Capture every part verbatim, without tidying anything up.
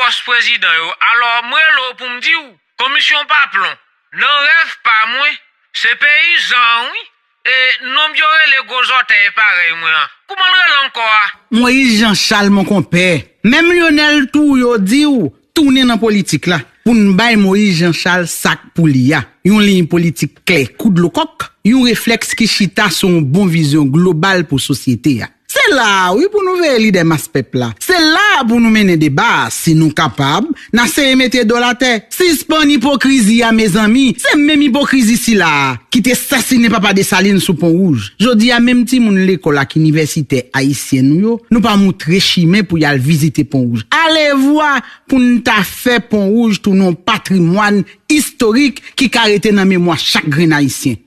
pòs prezidan yo. Alò, m rele w pou m di w, Komisyon Paplon, nan rèv pa mwen, se peyizan an, wi, e nonm yo rele gwo zòtèy parèy mwen an. Kouman l rele ankò a? Moyiz Jan Chal, mon konpè. Menm Lyonèl Twouyo di w, tounen nan politik la pou n bay Moyiz Jan Chal sa k pou li a. Yon liy politik klè kou dlo kòk, yon reflèks ki chita sou yon bon vizyon global pou sosyete a. Se la a, wi, pou nou veye lidè mas pèp la. Se la a pou nou mennen deba a, si nou kapab, n a seye mete dòl atè. Sispann ipokrizi a, mezanmi. Se menm ipokrizi sila a ki te sasinen papa Desalin sou Pon Wouj. Jodi a, menm timoun lekòl ak inivèsitè ayisyen nou yo, nou pa moutre chimen pou y al vizite Pon Wouj. Alevwa pou n ta fè Pon Wouj tounen yon patrimwàn istorik ki ka rete nan memwa chak grenn Ayisyen.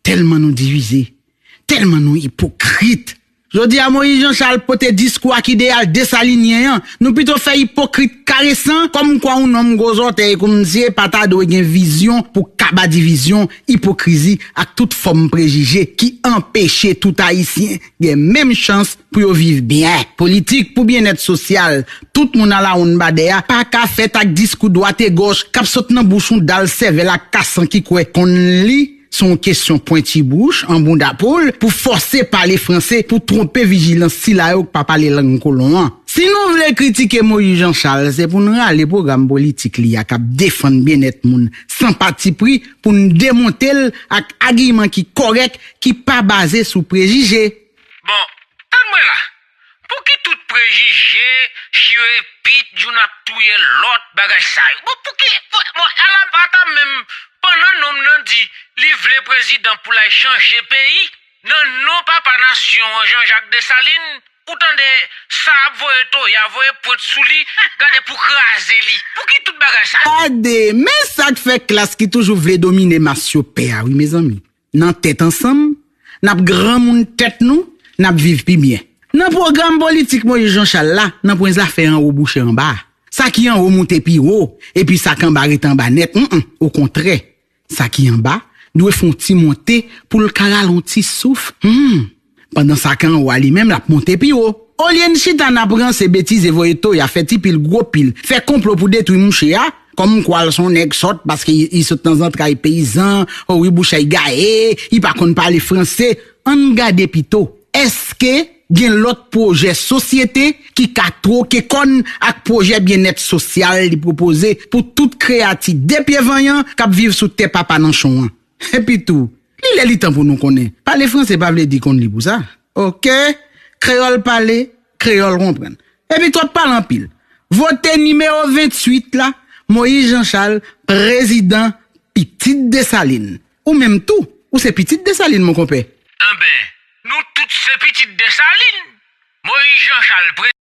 Tèlman nou divize, tèlman nou ipokrit. Jodi a, Moyiz Jan Chal pote diskou ak ideyal desalinyen an. Nou pito fè ipokrit karesan, kòmkwa yon nonm gwo zòtèy kou misye pa ta dwe gen vizyon pou kaba divizyon, ipokrizi ak tout fòm prejije ki anpeche tout Ayisyen gen menm chans pou yo viv byen. Politik pou byennèt sosyal tout moun alawonnbadè a pa ka fèt ak diskou dwategòch k ap sot nan bouch yon dal sèvèl ak kasan ki kwè konn li. Se yon kesyon pwenti bouch, an bounda poul, pou fòse pale franse, pou twonpe vijilans sila yo k pa pale lang kolon an. Si nou vle kritike Moyiz Jan Chal, se pou n rale pwogram politik li a k ap defann byennèt moun san patipri, pou n demonte l ak agiman ki kòrèk, ki pa baze sou prejije. Bon, tann mwen la. Pouki tout prejije, chire pit, youn ap touye lòt, bagay sa yo? Bon, pouki, bon, bon, ala pa ta menm, pandan nonm nan di li vle prezidan pou l al chanje peyi, nan non papa nasyon an, Jean Jacques Dessalines, ou tande sa ap voye toya, voye pwent sou li, gade pou kraze li. Pouki tout bagay sa? Gade, men sa k fè klas ki toujou vle domine mas yo pè a, wi, mezanmi. Nan tèt ansanm, n ap granmoun tèt nou, n ap viv pi byen. Nan pwogram politik Moyiz Jan Chal la, nan pwen zafè anwo bouche anba. Sa ki anwo moute pi wo, epi sa k anba rete anba nèt. Nn, okontrè, sa ki anba dwe fè yon ti monte pou l ka rale yon ti souf. Hmm. Pandan sa k anwo a li menm, l ap monte pi wo. Olye n chita n ap ranse, betize, voye toya, fè ti pil, gwo pil, fè konplo pou detwi mouche a, kòmkwa l se yon nèg sòt paske li, li sot nan zantray peyizan, o wi, bouch a li gaye, li pa konn pale franse. Ann gade pito, èske gen lòt pwojè sosyete ki ka twoke kòn ak pwojè byennèt sosyal li pwopoze pou tout kreyati de pye vanyan k ap viv sou tè papa nanchon an? Epi tou, li lè li tan pou nou konnen, pale franse pa vle di konn li pou sa. Oke? Kreyòl pale, kreyòl konprann. Epi twòp pale anpil. Vote nimewo venntuit la, Moyiz Jan Chal, prezidan, pitit Desalin. Ou menm tou, ou se pitit Desalin, mon konpè. Enben, nou tout se pitit Desalin. Moyiz Jan Chal,